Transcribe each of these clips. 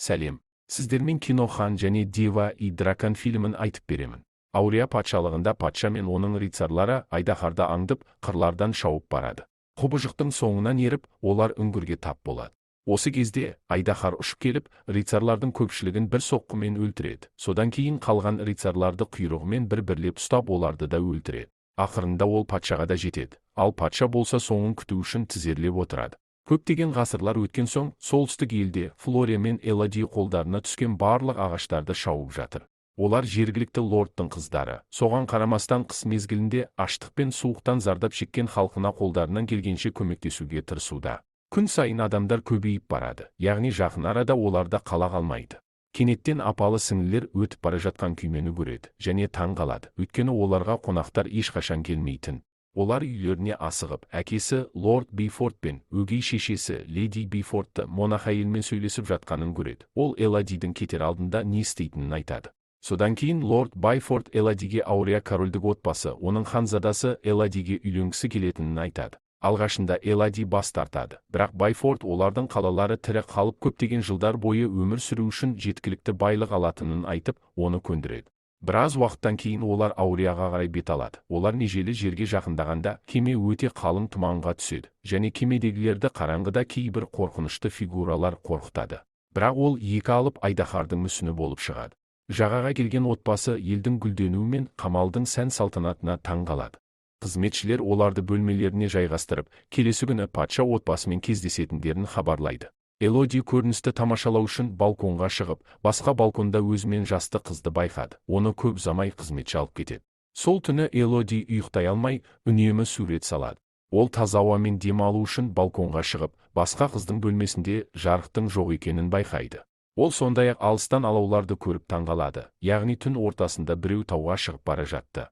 Сәлем! Сіздермен кино «Хан және Дева и Дракон» фильмін айтып беремін. Аурия патшалығында патша мен оның рыцарьлары айдаһарды аңдып, қырлардан шауып барады. Құбыжықтың соңынан еріп, олар үңгірге тап болады. Осы кезде айдаһар ұшып келіп, рыцарьлардың көпшілігін бір соққымен өлтіреді. Содан кейін қалған рыцарьларды құйрығымен бір-бірлеп ұстап, оларды да өлтіреді. Ақырында ол патшаға да жетеді. Ал патша болса, соңын күту үшін тізерлеп отырады. Көптеген ғасырлар өткен соң, солтүстік елде Флория мен Элоди қолдарына түскен барлық ағаштарды шауып жатыр. Олар жергілікті лордтың қыздары. Соған қарамастан, қыс мезгілінде аштық пен суықтан зардап шеккен халқына қолдарынан келгенше көмектесуге тырысуда. Күн сайын адамдар көбейіп барады, яғни жақын арада оларда қала қалмайды. Кенеттен апалы сіңлілер өтіп бара жатқан күймені көреді және таң қалады, өйткені оларға қонақтар ешқашан келмейтін. Олар үйлеріне асығып, әкесі лорд Бейфорд пен өгей шешесі леди Бейфордты монах әйелмен сөйлесіп жатқанын көреді. Ол Элодидің кетер алдында не істейтінін айтады. Содан кейін лорд Байфорд Элодиге Аурия корольдік отбасы оның ханзадасы Элодиге үйленгісі келетінін айтады. Алғашында Элоди бас тартады, бірақ Байфорд олардың қалалары тірі қалып, көптеген жылдар бойы өмір сүру үшін жеткілікті байлық алатынын айтып, оны көндіреді. Біраз уақыттан кейін олар Аурияға қарай бет алады. Олар межелі жерге жақындағанда, кеме өте қалың тұманға түседі және кемедегілерді қараңғыда кейбір қорқынышты фигуралар қорқытады. Бірақ ол екі алып айдаһардың мүсіні болып шығады. Жағаға келген отбасы елдің гүлденуі мен қамалдың сән салтанатына таң қалады. Қызметшілер оларды бөлмелеріне жайғастырып, келесі күні патша отбасымен кездесетіндерін хабарлайды. Элоди көріністі тамашалау үшін балконға шығып, басқа балконда өзімен жасты қызды байқады. Оны көп ұзамай қызметші алып кетеді. Сол түні Элоди ұйықтай алмай, үнемі сурет салады. Ол таза ауамен демалу үшін балконға шығып, басқа қыздың бөлмесінде жарықтың жоқ екенін байқайды. Ол сондай-ақ алыстан алауларды көріп таңғалады, яғни түн ортасында біреу тауға шығып бара жатты.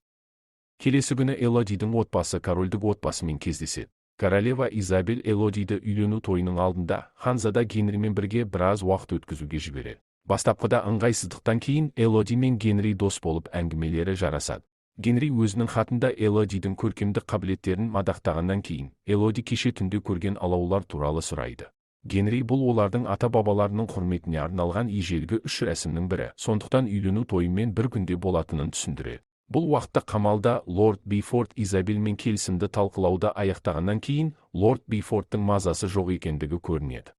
Келесі күні Элодидің отбасы корольдік отбасымен кездеседі. Королева Изабель Элодиді үйлену тойының алдында ханзада Генримен бірге біраз уақыт өткізуге жібереді. Бастапқыда ыңғайсыздықтан кейін Элоди мен Генри дос болып, әңгімелері жарасады. Генри өзінің хатында Элодидің көркемдік қабілеттерін мадақтағаннан кейін, Элоди кеше түнде көрген алаулар туралы сұрайды. Генри бұл олардың ата-бабаларының құрметіне арналған ежелгі үш рәсімнің бірі, сондықтан үйлену тойымен бір күнде болатынын түсіндіреді. Бұл уақытта қамалда лорд Бейфорд Изабельмен келісімді талқылауды аяқтағаннан кейін, лорд Бейфордтың мазасы жоқ екендігі көрінеді.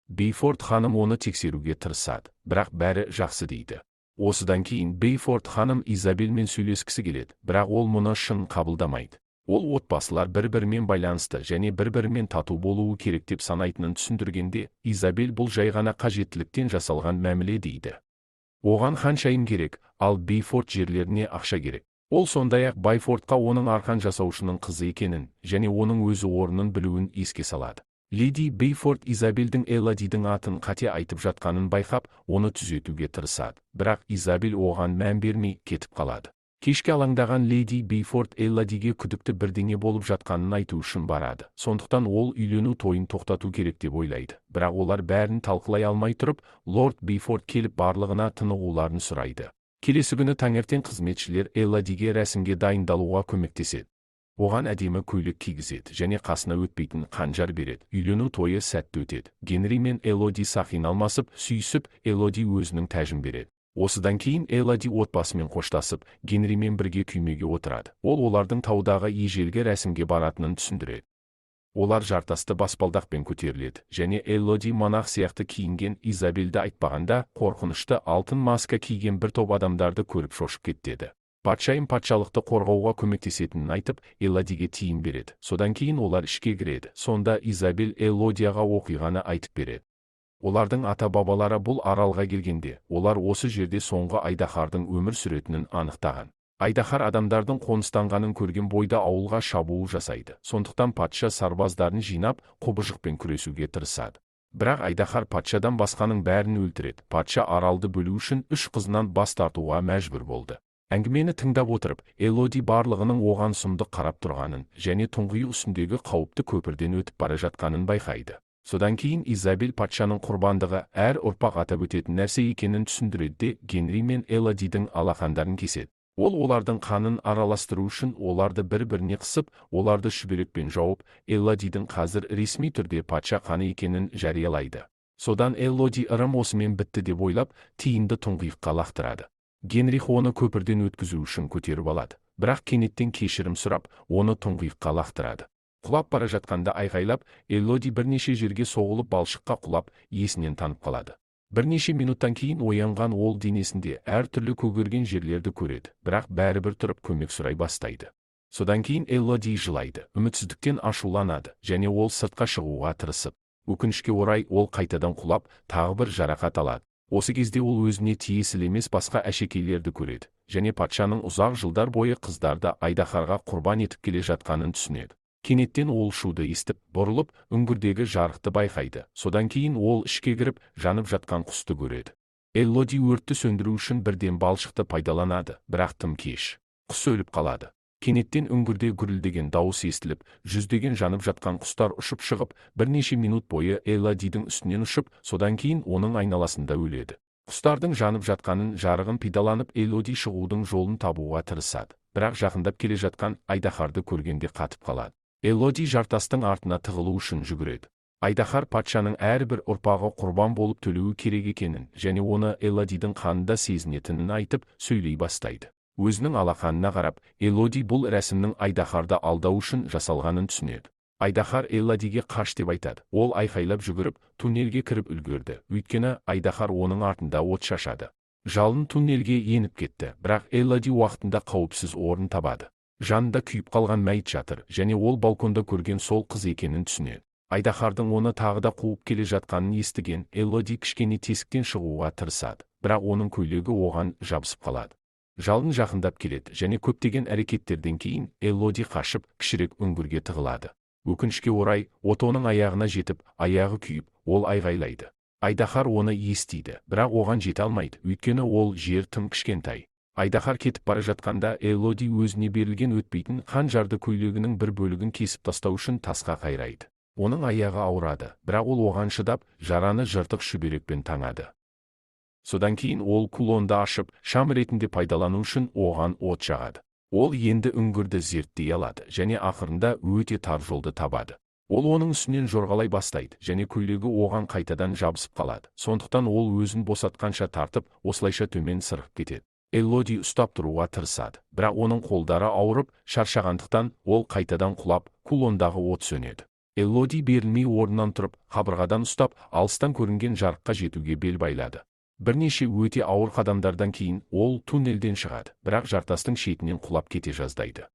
Бейфорд ханым оны тексеруге тырысады, бірақ бәрі жақсы дейді. Осыдан кейін Бейфорд ханым Изабельмен сөйлескісі келеді, бірақ ол мұны шын қабылдамайды. Ол отбасылар бір-бірімен байланысты және бір-бірімен тату болуы керек деп санайтынын түсіндіргенде, Изабель бұл жай ғана қажеттіліктен жасалған мәміле дейді. Оған ханшайым керек, ал Бейфорд жерлеріне ақша керек. Ол сондай-ақ Байфордқа оның арқан жасаушының қызы екенін және оның өзі орнын білуін еске салады. Леди Бейфорд Изабельдің Элодидің атын қате айтып жатқанын байқап, оны түзетуге тырысады. Бірақ Изабель оған мән бермей кетіп қалады. Кешке алаңдаған леди Бейфорд Элодиге күдікті бірдеңе болып жатқанын айту үшін барады. Сондықтан ол үйлену тойын тоқтату керек деп ойлайды. Бірақ олар бәрін талқылай алмай тұрып, лорд Бейфорд келіп, барлығына тынығуларын сұрайды. Келесі күні таңертең қызметшілер Элодиге рәсімге дайындалуға көмектеседі. Оған әдемі көйлек кигізеді және қасына өтпейтін қанжар береді. Үйлену тойы сәтті өтеді. Генри мен Элоди сақина алмасып, сүйісіп, Элоди өзінің тәжін береді. Осыдан кейін Элоди отбасымен қоштасып, Генримен бірге күймеге отырады. Ол олардың таудағы ежелгі рәсімге баратынын түсіндіреді. Олар жартасты баспалдақпен көтеріледі және Элоди монах сияқты киінген Изабельді айтпағанда, қорқынышты алтын маска киген бір топ адамдарды көріп шошып кетеді. Патшайым патшалықты қорғауға көмектесетінін айтып, Элодиге тиым береді. Содан кейін олар ішке кіреді. Сонда Изабель Элодияға оқиғаны айтып береді. Олардың ата-бабалары бұл аралға келгенде, олар осы жерде соңғы айдаһардың өмір сүретінін анықтаған. Айдаһар адамдардың қоныстанғанын көрген бойда ауылға шабуыл жасайды. Сондықтан патша сарбаздарын жинап, құбыжықпен күресуге тырысады. Бірақ айдаһар патшадан басқаның бәрін өлтіреді. Патша аралды бөлу үшін үш қызынан бас тартуға мәжбүр болды. Әңгімені тыңдап отырып, Элоди барлығының оған сұмдық қарап тұрғанын және тұңғиық үстіндегі қауіпті көпірден өтіп бара жатқанын байқайды. Содан кейін Изабель патшаның құрбандығы әр ұрпақ атап өтетін нәрсе екенін түсіндіреді де, Генри мен Элодидің алақандарын кеседі. Ол олардың қанын араластыру үшін оларды бір-біріне қысып, оларды шүберекпен жауып, Элодидің қазір ресми түрде патша қаны екенін жариялайды. Содан Элоди ырым осымен бітті деп ойлап, тиынды тұңғиыққа лақтырады. Генрих оны көпірден өткізу үшін көтеріп алады, бірақ кенеттен кешірім сұрап, оны тұңғиыққа лақтырады. Құлап бара жатқанда айғайлап, Элоди бірнеше жерге соғылып балшыққа құлап, есінен танып қалады. Бірнеше минуттан кейін оянған ол денесінде әртүрлі көгерген жерлерді көреді, бірақ бәрібір тұрып көмек сұрай бастайды. Содан кейін Элоди жылайды, үмітсіздіктен ашуланады және ол сыртқа шығуға тырысып, өкінішке орай ол қайтадан құлап, тағы бір жарақат алады. Осы кезде ол өзіне тиесілі емес басқа әшекейлерді көреді және патшаның ұзақ жылдар бойы қыздарды айдаһарға құрбан етіп келе жатқанын түсінеді. Кенеттен ол шуды естіп, бұрылып, үңгірдегі жарықты байқайды. Содан кейін ол ішке кіріп, жанып жатқан құсты көреді. Элоди өртті сөндіру үшін бірден балшықты пайдаланады, бірақ тым кеш. Құс өліп қалады. Кенеттен үңгірде гүрілдеген дауыс естіліп, жүздеген жанып жатқан құстар ұшып шығып, бірнеше минут бойы Элодидің үстінен ұшып, содан кейін оның айналасында өледі. Құстардың жанып жатқанын жарығын пайдаланып Элоди шығудың жолын табуға тырысады, бірақ жақындап келе жатқан айдаһарды көргенде қатып қалады. Элоди жартастың артына тығылу үшін жүгіреді. Айдаһар патшаның әрбір ұрпағы құрбан болып төлеуі керек екенін және оны Элодидің қанында сезінетінін айтып, сөйлей бастайды. Өзінің алақанына қарап, Элоди бұл рәсімнің айдаһарды алдау үшін жасалғанын түсінеді. Айдаһар Элодиге қаш деп айтады. Ол айқайлап жүгіріп, туннельге кіріп үлгерді. Өйткені айдаһар оның артында от шашады. Жалын туннельге еніп кетті, бірақ Элоди уақытында қауіпсіз орын табады. Жанында күйіп қалған мәйіт жатыр және ол балконда көрген сол қыз екенін түсінеді. Айдаһардың оны тағы да қуып келе жатқанын естіген Элоди кішкене тесіктен шығуға тырысады, бірақ оның көйлегі оған жабысып қалады. Жалын жақындап келеді және көптеген әрекеттерден кейін Элоди қашып, кішірек үңгірге тығылады. Өкінішке орай, от оның аяғына жетіп, аяғы күйіп, ол айғайлайды. Айдаһар оны естиді, бірақ оған жете алмайды, өйткені ол жер тым кішкентай. Айдаһар кетіп бара жатқанда Элоди өзіне берілген өтпейтін қанжарды көйлегінің бір бөлігін кесіп тастау үшін тасқа қайрайды. Оның аяғы ауырады, бірақ ол оған шыдап, жараны жыртық шүберекпен таңады. Содан кейін ол кулонды ашып, шам ретінде пайдалану үшін оған от жағады. Ол енді үңгірді зерттей алады және ақырында өте тар жолды табады. Ол оның үстінен жорғалай бастайды және көйлегі оған қайтадан жабысып қалады. Сондықтан ол өзін босатқанша тартып, осылайша төмен сырғып кетеді. Элоди ұстап тұруға тырысады, бірақ оның қолдары ауырып, шаршағандықтан ол қайтадан құлап, кулондағы от сөнеді. Элоди берілмей орнынан тұрып, қабырғадан ұстап, алыстан көрінген жарыққа жетуге бел байлады. Бірнеше өте ауыр қадамдардан кейін ол туннельден шығады, бірақ жартастың шетінен құлап кете жаздайды.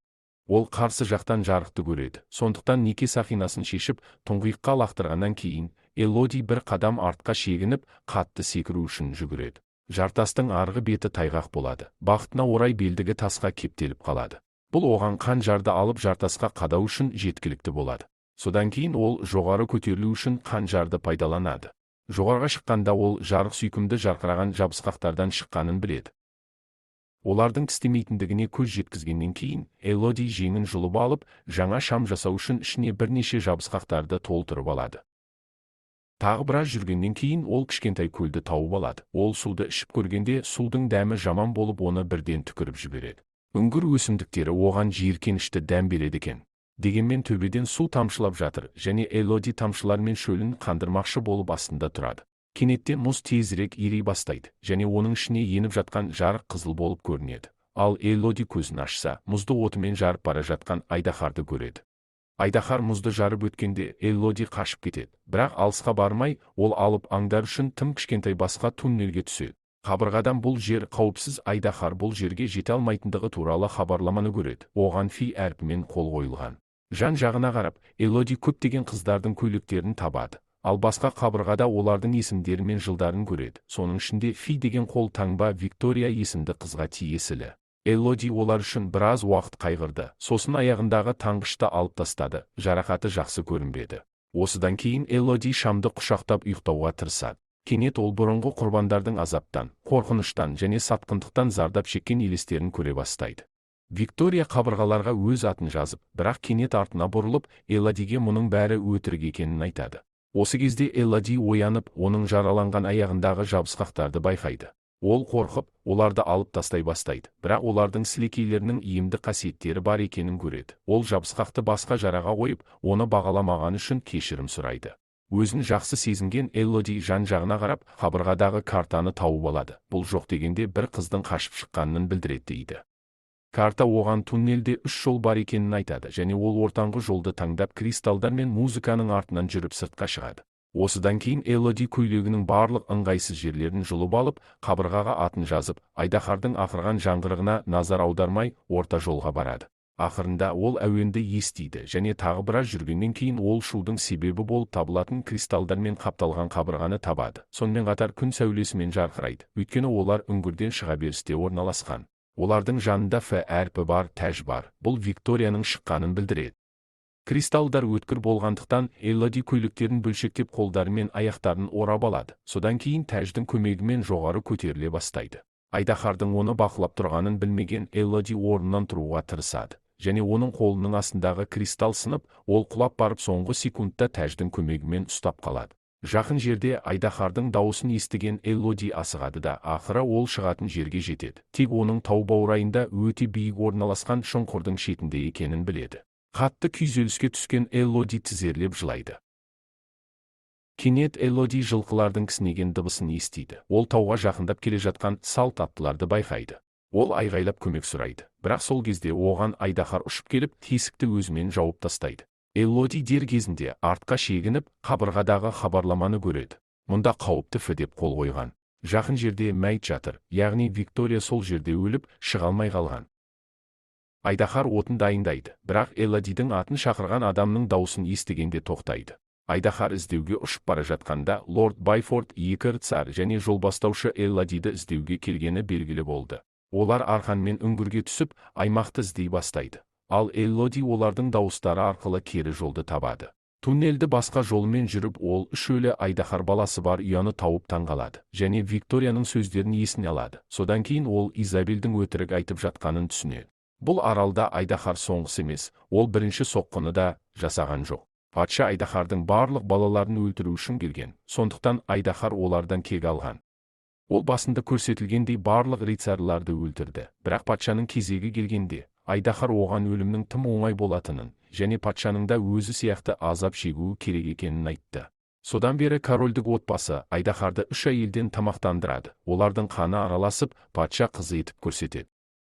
Ол қарсы жақтан жарықты көреді, сондықтан неке сақинасын шешіп, тұңғиыққа лақтырғаннан кейін Элоди бір қадам артқа шегініп, қатты секіру үшін жүгіреді. Жартастың арғы беті тайғақ болады. Бақытына орай белдігі тасқа кептеліп қалады. Бұл оған қанжарды алып жартасқа қадау үшін жеткілікті болады. Содан кейін ол жоғары көтерілу үшін қанжарды пайдаланады. Жоғарыға шыққанда ол жарық сүйкімді жарқыраған жабысқақтардан шыққанын біледі. Олардың тістемейтіндігіне көз жеткізгеннен кейін Элоди жеңін жұлып алып, жаңа шам жасау үшін ішіне бірнеше жабысқақтарды толтырып алады. Тағы біраз жүргеннен кейін ол кішкентай көлді тауып алады. Ол суды ішіп көргенде судың дәмі жаман болып, оны бірден түкіріп жібереді. Үңгір өсімдіктері оған жиіркенішті дәм береді екен. Дегенмен төбеден су тамшылап жатыр және Элоди тамшылармен шөлін қандырмақшы болып астында тұрады. Кенеттен мұз тезірек ери бастайды және оның ішіне еніп жатқан жарық қызыл болып көрінеді. Ал Элоди көзін ашса, мұзды отымен жарып бара жатқан айдаһарды көреді. Айдаһар мұзды жарып өткенде Элоди қашып кетеді. Бірақ алысқа бармай, ол алып аңдар үшін тым кішкентай басқа туннельге түседі. Қабырғадан бұл жер қауіпсіз, айдаһар бұл жерге жете алмайтындығы туралы хабарламаны көреді. Оған фи әрпімен қол қойылған. Жан жағына қарап, Элоди көптеген қыздардың көйлектерін табады. Ал басқа қабырғада олардың есімдері мен жылдарын көреді. Соның ішінде Фи деген қол таңба Виктория есімді қызға тиесілі. Элоди олар үшін біраз уақыт қайғырды. Сосын аяғындағы таңғышты алып тастады. Жарақаты жақсы көрінбеді. Осыдан кейін Элоди шамды құшақтап ұйықтауға тырысады. Кенет ол бұрынғы құрбандардың азаптан, қорқыныштан және сатқындықтан зардап шеккен елестерін көре бастайды. Виктория қабырғаларға өз атын жазып, бірақ кенет артына бұрылып, Элодиге мұның бәрі өтірік екенін айтады. Осы кезде Элоди оянып, оның жараланған аяғындағы жабысқақтарды байқайды. Ол қорқып, оларды алып тастай бастайды, бірақ олардың сілекейлерінің емді қасиеттері бар екенін көреді. Ол жабысқақты басқа жараға қойып, оны бағаламағаны үшін кешірім сұрайды. Өзін жақсы сезінген Элоди жан-жағына қарап, қабырғадағы картаны тауып алады. Бұл жоқ дегенде бір қыздың қашып шыққанын білдіреді дейді. Карта оған туннельде үш жол бар екенін айтады және ол ортаңғы жолды таңдап, кристалдар мен музыканың артынан жүріп сыртқа шығады. Осыдан кейін Элоди көйлегінің барлық ыңғайсыз жерлерін жұлып алып, қабырғаға атын жазып, айдаһардың ақырған жаңғырығына назар аудармай, орта жолға барады. Ақырында ол әуенді естиді және тағы біраз жүргеннен кейін ол шудың себебі болып табылатын кристалдармен қапталған қабырғаны табады. Сонымен қатар күн сәулесімен жарқырайды, өйткені олар үңгірден шыға берісте орналасқан. Олардың жанында Ф әрпі бар тәж бар. Бұл Викторияның шыққанын білдіреді. Кристалдар өткір болғандықтан, Элоди көйлектерін бөлшектеп, қолдары мен аяқтарын орап алады. Содан кейін тәждің көмегімен жоғары көтеріле бастайды. Айдаһардың оны бақылап тұрғанын білмеген Элоди орнынан тұруға тырысады және оның қолының астындағы кристалл сынып, ол құлап барып, соңғы секундта тәждің көмегімен ұстап қалады. Жақын жерде айдаһардың дауысын естіген Элоди асығады да, ақыры ол шығатын жерге жетеді. Тек оның тау баурайында өте биік орналасқан шұңқырдың шетінде екенін біледі. Қатты күйзеліске түскен Элоди тізерлеп жылайды. Кенет Элоди жылқылардың кісінеген дыбысын естиді. Ол тауға жақындап келе жатқан салт аттыларды байқайды. Ол айғайлап көмек сұрайды. Бірақ сол кезде оған айдаһар ұшып келіп, тесікті өзімен жауып тастайды. Элоди дер кезінде артқа шегініп, қабырғадағы хабарламаны көреді. Мұнда «қауіпті Ф» деп қол қойған. Жақын жерде мәйіт жатыр, яғни Виктория сол жерде өліп, шыға алмай қалған. Айдаһар отын дайындайды, бірақ Элодидің атын шақырған адамның даусын естігенде тоқтайды. Айдаһар іздеуге ұшып бара жатқанда, лорд Байфорд, екі рыцарь және жолбастаушы Элодиді іздеуге келгені белгілі болды. Олар арқанмен үңгірге түсіп, аймақты іздей бастайды. Ал Элоди олардың дауыстары арқылы кері жолды табады. Туннельді басқа жолмен жүріп, ол үш өлі айдаһар баласы бар ұяны тауып таңғалады және Викторияның сөздерін есіне алады. Содан кейін ол Изабельдің өтірік айтып жатқанын түсінеді. Бұл аралда айдаһар соңғысы емес, ол бірінші соққыны да жасаған жоқ. Патша айдаһардың барлық балаларын өлтіру үшін келген, сондықтан айдаһар олардан кек алған. Ол басында көрсетілгендей барлық рыцарьларды өлтірді, бірақ патшаның кезегі келгенде, айдаһар оған өлімнің тым оңай болатынын және патшаның да өзі сияқты азап шегуі керек екенін айтты. Содан бері корольдік отбасы айдаһарды үш әйелден тамақтандырады, олардың қаны араласып, патша қызы етіп көрсетеді.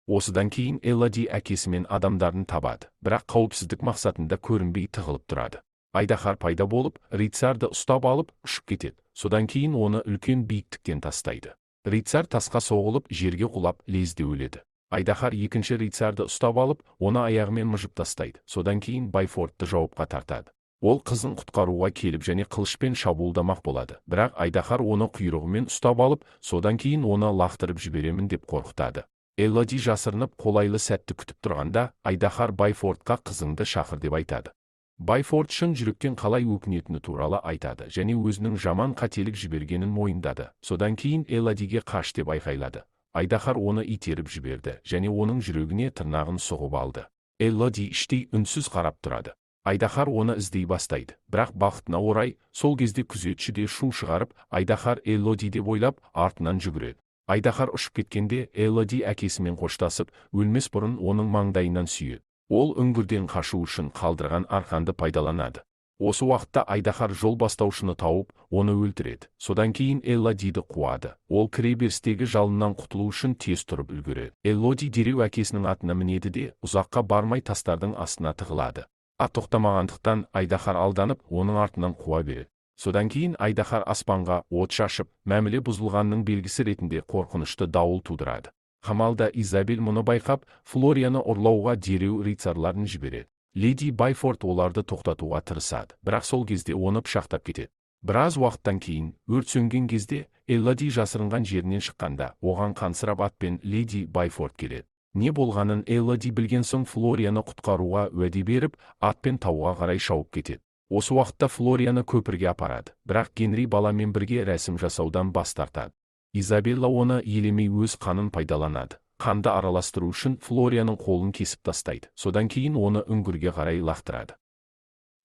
Осыдан кейін Элоди әкесі мен адамдарын табады, бірақ қауіпсіздік мақсатында көрінбей тығылып тұрады. Айдаһар пайда болып, рыцарды ұстап алып, ұшып кетеді. Содан кейін оны үлкен биіктіктен тастайды. Рыцарь тасқа соғылып, жерге құлап, лезде өледі. Айдаһар екінші рыцарды ұстап алып, оны аяғымен мыжып тастайды. Содан кейін Байфордты жауапқа тартады. Ол қызын құтқаруға келіп және қылышпен шабуылдамақ болады. Бірақ айдаһар оны құйрығымен ұстап алып, содан кейін оны лақтырып жіберемін деп қорқытады. Элоди жасырынып, қолайлы сәтті күтіп тұрғанда, айдаһар Байфордқа «қызыңды шақыр» деп айтады. Байфорд шын жүректен қалай өкінетіні туралы айтады және өзінің жаман қателік жібергенін мойындады. Содан кейін Элодиге «қаш» деп айқайлады. Айдаһар оны итеріп жіберді және оның жүрегіне тырнағын сұғып алды. Элоди іштей үнсіз қарап тұрады. Айдаһар оны іздей бастайды. Бірақ бақытына орай, сол кезде күзетші де шу шығарып, айдаһар Элоди деп ойлап, артынан жүгіреді. Айдаһар ұшып кеткенде, Элоди әкесімен қоштасып, өлмес бұрын оның маңдайынан сүйеді. Ол үңгірден қашу үшін қалдырған арқанды пайдаланады. Осы уақытта айдаһар жол бастаушыны тауып, оны өлтіреді. Содан кейін Элодиді қуады. Ол кіреберістегі жалыннан құтылу үшін тез тұрып үлгереді. Элоди дереу әкесінің атына мінеді де, ұзаққа бармай тастардың астына тығылады. Ат тоқтамағандықтан, айдаһар алданып, оның артынан қуа береді. Содан кейін айдаһар аспанға от шашып, мәміле бұзылғанның белгісі ретінде қорқынышты дауыл тудырады. Қамалда Изабель мұны байқап, Флорияны ұрлауға дереу рыцарларын жібереді. Леди Байфорд оларды тоқтатуға тырысады, бірақ сол кезде оны пышақтап кетеді. Біраз уақыттан кейін, өрт сөнген кезде, Элоди жасырынған жерінен шыққанда, оған қансырап атпен леди Байфорд келеді. Не болғанын Элоди білген соң, Флорияны құтқаруға уәде беріп, атпен тауға қарай шауып кетеді. Осы уақытта Флорияны көпірге апарады, бірақ Генри баламен бірге рәсім жасаудан бас тартады. Изабелла оны елемей өз қанын пайдаланады. Қанды араластыру үшін Флорияның қолын кесіп тастайды. Содан кейін оны үңгірге қарай лақтырады.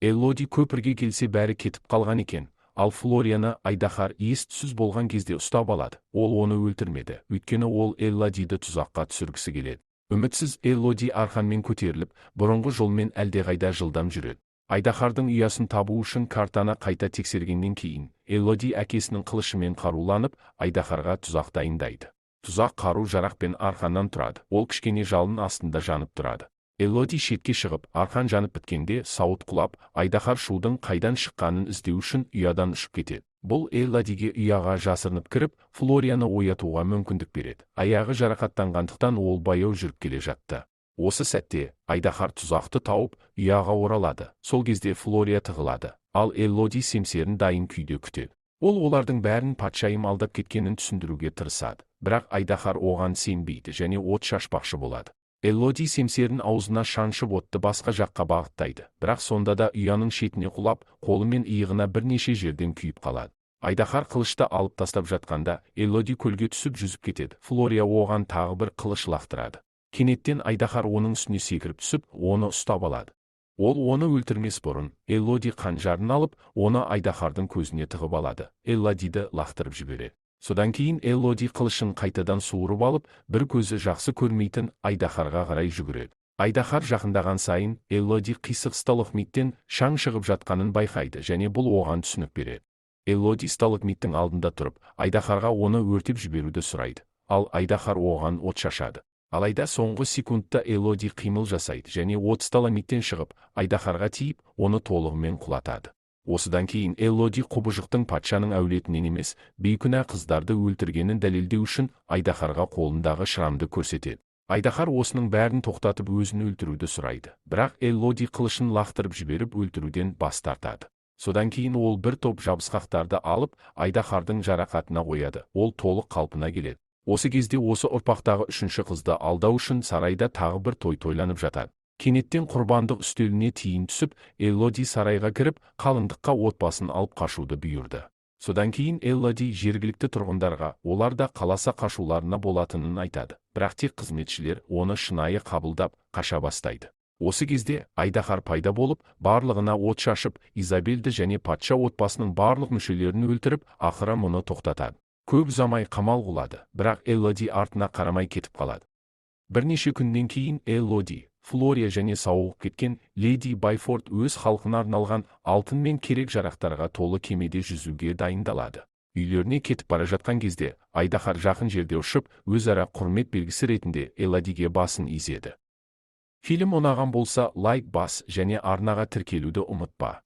Элоди көпірге келсе, бәрі кетіп қалған екен. Ал Флорияны айдаһар ес-түссіз болған кезде ұстап алады. Ол оны өлтірмеді, өйткені ол Элодиді тұзаққа түсіргісі келеді. Үмітсіз Элоди арқанмен көтеріліп, бұрынғы жолмен әлдеқайда жылдам жүреді. Айдаһардың ұясын табу үшін картаны қайта тексергеннен кейін, Элоди әкесінің қылышымен қаруланып, айдаһарға тұзақ дайындайды. Тұзақ қару-жарақ пен арқаннан тұрады. Ол кішкене жалын астында жанып тұрады. Элоди шетке шығып, арқан жанып біткенде сауыт құлап, айдаһар шудың қайдан шыққанын іздеу үшін ұядан ұшып кетеді. Бұл Элодиге ұяға жасырынып кіріп, Флорияны оятуға мүмкіндік береді. Аяғы жарақаттанғандықтан ол баяу жүріп келе жатты. Осы сәтте айдаһар тұзақты тауып, ұяға оралады. Сол кезде Флория тығылады, ал Элоди семсерін дайын күйде күтеді. Ол олардың бәрін патшайым алдап кеткенін түсіндіруге тырысады. Бірақ айдаһар оған сенбейді және от шашпақшы болады. Элоди семсерін аузына шаншып, отты басқа жаққа бағыттайды. Бірақ сонда да ұяның шетіне құлап, қолы мен иығына бірнеше жерден күйіп қалады. Айдаһар қылышты алып тастап жатқанда, Элоди көлге түсіп, жүзіп кетеді. Флория оған тағы бір қылыш лақтырады. Кенеттен айдаһар оның үстіне секіріп түсіп, оны ұстап алады. Ол оны өлтірмес бұрын, Элоди қанжарын алып, оны айдаһардың көзіне тығып алады. Элодиді лақтырып жібереді. Содан кейін Элоди қылышын қайтадан суырып алып, бір көзі жақсы көрмейтін айдаһарға қарай жүгіреді. Айдаһар жақындаған сайын Элоди қисық сталагмиттен шаң шығып жатқанын байқайды және бұл оған түсінік береді. Элоди сталагмиттің алдында тұрып, айдаһарға оны өртеп жіберуді сұрайды. Ал айдаһар оған от шашады. Алайда соңғы секундта Элоди қимыл жасайды және от сталагмиттен шығып, айдаһарға тиіп, оны толығымен құлатады. Осыдан кейін Элоди құбыжықтың патшаның әулетінен емес, бейкүнә қыздарды өлтіргенін дәлелдеу үшін айдаһарға қолындағы шрамды көрсетеді. Айдаһар осының бәрін тоқтатып, өзін өлтіруді сұрайды. Бірақ Элоди қылышын лақтырып жіберіп, өлтіруден бас тартады. Содан кейін ол бір топ жабысқақтарды алып, айдаһардың жарақатына қояды. Ол толық қалпына келеді. Осы кезде осы ұрпақтағы үшінші қызды алдау үшін сарайда тағы бір той тойланып жатады. Кенеттен құрбандық үстеліне тиын түсіп, Элоди сарайға кіріп, қалыңдыққа отбасын алып қашуды бұйырды. Содан кейін Элоди жергілікті тұрғындарға олар да қаласа қашуларына болатынын айтады. Бірақ тек қызметшілер оны шынайы қабылдап, қаша бастайды. Осы кезде айдаһар пайда болып, барлығына от шашып, Изабельді және патша отбасының барлық мүшелерін өлтіріп, ақыры мұны тоқтатады. Көп ұзамай қамал құлады, бірақ Элоди артына қарамай кетіп қалады. Бірнеше күннен кейін Элоди, Флория және сауығып кеткен леди Байфорд өз халқына арналған алтын мен керек жарақтарға толы кемеде жүзуге дайындалады. Үйлеріне кетіп бара жатқан кезде айдаһар жақын жерде ұшып, өзара құрмет белгісі ретінде Элодиге басын изеді. Фильм ұнаған болса, лайк бас және арнаға тіркелуді ұмытпа.